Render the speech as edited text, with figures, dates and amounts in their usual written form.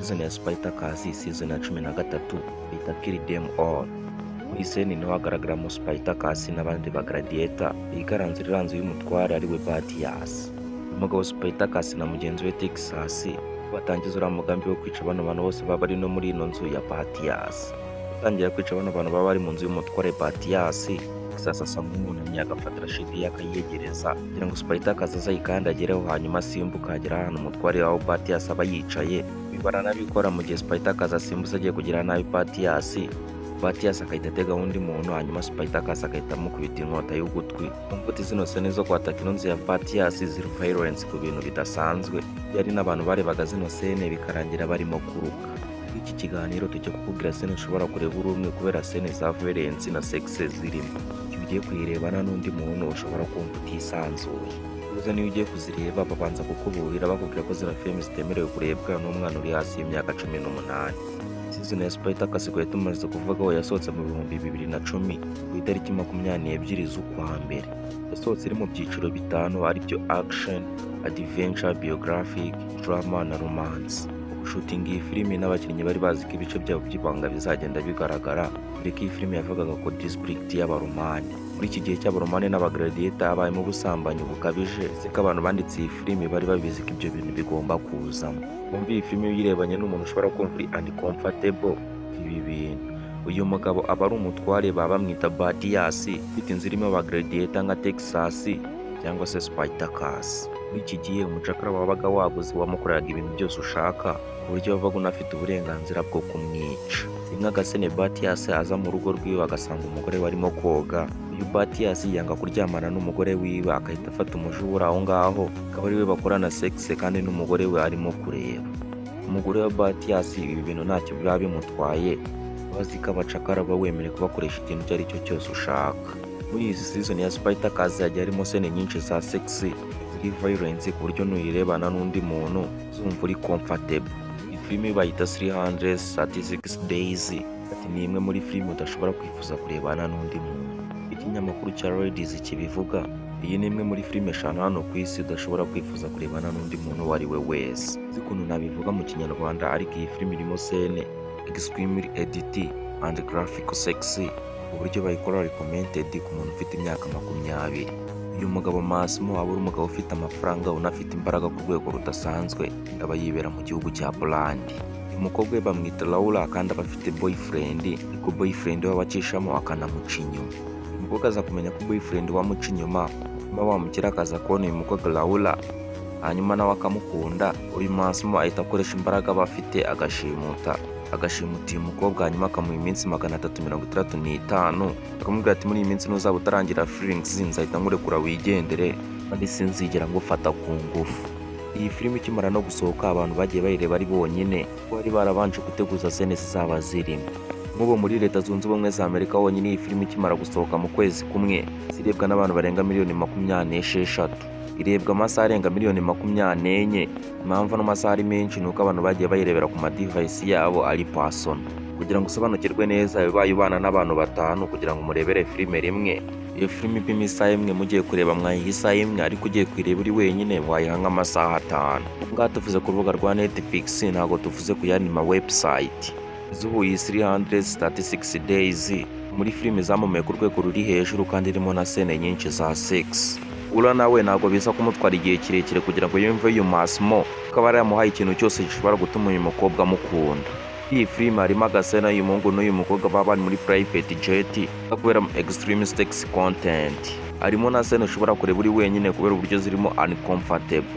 Season ya Spartacus, season ya 13, bita Kill Them All. Muri scene niho hagaragaramo Spartacus n'abandi ba gladiator bigaranzura iranzu y'umutware, ariwe Batiatus. Umugabo Spartacus na mugenzi we Texas batangiza uriya mugambi wo kwica bano bantu bose baba bari no muri ino nzu ya Batiatus. Gutangira kwica bano bantu baba bari mu nzu y'umutware Batiatus, Texas asa nk'uwunamye, agafata shield ye, akayegereza kugira ngo Spartacus azayikandagireho, hanyuma asimbuka agera ahantu umutware wawo Batiatus aba yicaye. Baranabikora. Mu gihe Spartacus asimbutse agiye kugira nabi Batiatus, Batiatus agahita atega undi muntu, hanyuma Spartacus agahita amukubita inkota y'ugutwi. Umva zino scene zo kwataka ino nzu ya Batiatus ziri violence ku bintu bidasanzwe. Yari n'abantu barebaga zino scene bikarangira barimo kuruka. Muri iki kiganiro tujya kukubwira scene ushobora kureba uri umwe kubera scene za violence na sex zirimo. Iyo ugiye kuyirebana n'undi muntu, ushobora kumva utisanzuye. Gusa niyo ugiye kuzireba, babanza kukuburira, bakubwira ko zino filimi zitemerewe kurebwa n'umwana uri hasi y'imyaka 18. Season ya Spartacus twari tumaze kuvugaho yasohotse mu 2010, ku itariki 22 z'ukwa mbere. Yasohotse iri mu byiciro bitanu, aribyo action, adventure, biographic, drama na romance. Gushutinga iyi filimi, n'abakinnyi bari bazi ko ibice byabo by'ibanga bizagenda bigaragara, dore ko iyi filimi yavugaga ko district y'Abaromani. Muri iki gihe cy'Abaromani n'abagladiator habayemo ubusambanyi bukabije, ndetse ko abantu banditse iyi filimi bari babizi ko ibyo bintu bigomba kuzamo. Wumva iyi filimi uyirebanye n'umuntu, ushobora kumva uri uncomfortable. Ibi bintu, uyu mugabo aba ari umutware, baba bamwita Batiatus, ufite inzu irimo abagladiator nka Texas cyangwa se Spartacus. Muri iki gihe umucakara wabaga waguze wamukoreraga ibintu byose ushaka, ku buryo wabaga unafite uburenganzira bwo kumwica. Rimwe agascene, Batiatus aza mu rugo rwiwe agasanga umugore we arimo koga. Uyu Batiatus yanga kuryamana n'umugore wiwe, agahita afata umujura aho ngaho, akaba ari we bakorana sex kandi n'umugore we arimo kureba. Umugore wa Batiatus ibi bintu ntacyo biba bimutwaye, bazi ko abacakara baba wemerewe kubakoresha ikintu icyo ari cyo cyose ushaka. Muri iyi season ya Spartacus hagiye harimo scene nyinshi za sex ziri violence, ku buryo nuyirebana n'undi muntu uzumva uri comfortable. Iyi filimi bayita 336 Days. Ati ni imwe muri filimi udashobora kwifuza kurebana n'undi muntu. Ikinyamakuru cya Ladies kibivuga, iyi ni imwe muri filime eshanu hano ku isi udashobora kwifuza kurebana n'undi muntu uwo ari we wese. Nzi ukuntu nabivuga mu Kinyarwanda, ariko iyi filimi irimo scene extremely edit and graphic sex, uburyo bayikora recommended ku muntu ufite imyaka 20. Uyu mugabo Massimo aba ari umugabo ufite amafaranga, unafite imbaraga ku rwego rudasanzwe, aba yibera mu gihugu cya Poland. Uyu mukobwa we bamwita Laura, kandi aba afite boyfriend, ariko boyfriend we abacishamo akanamuca inyuma. Uyu mukobwa aza kumenya ko boyfriend we amuca inyuma, nyuma wamukira akaza kubona uyu mukobwa Laura, hanyuma nawe akamukunda. Uyu Massimo ahita akoresha imbaraga aba afite, agashimuta uyu mukobwa, hanyuma akamuha iminsi 365, akamubwira ati: "Muri iyi minsi ntuzaba utarangira feelings, nzahita nkurekura wigendere, kandi sinzigera ngufata ku ngufu." Iyi filimi ikimara no gusohoka, abantu bagiye bayireba ari bonyine, kuko bari barabanje guteguza scene zizaba zirimo. Nk'ubu muri Leta Zunze Ubumwe za Amerika honyine, iyi filimi ikimara gusohoka, mu kwezi kumwe zirebwa n'abantu barenga miliyoni 26, irebwa amasaha arenga miliyoni 24. Impamvu ano masaha ari menshi ni uko abantu bagiye bayirebera ku madevices yabo ari personal. Kugira ngo usobanukirwe neza, bibaye ubana n'abantu batanu kugira ngo murebere filime rimwe, iyo filime ipima isaha imwe, mugiye kureba mwayiha isaha imwe, ariko ugiye kuyireba uri wenyine wayiha nk'amasaha 5. Ngaha tuvuze ku rubuga rwa Netflix, ntabwo tuvuze ku yandi ma website. Z'ubu iyi 336 Days muri filime zamamaye ku rwego ruri hejuru, kandi irimo na scene nyinshi za sex. Ura nawe ntabwo biza kumutwara igihe kirekire kugira ngo yumve uyu Massimo ko aba yaramuhaye ikintu cyose gishobora gutuma uyu mukobwa amukunda. Iyi filime harimo agascene uyu muhungu n'uyu mukobwa baba bari muri private jet, kubera extreme sex content. Harimo na scene ushobora kureba uri wenyine kubera uburyo zirimo uncomfortable.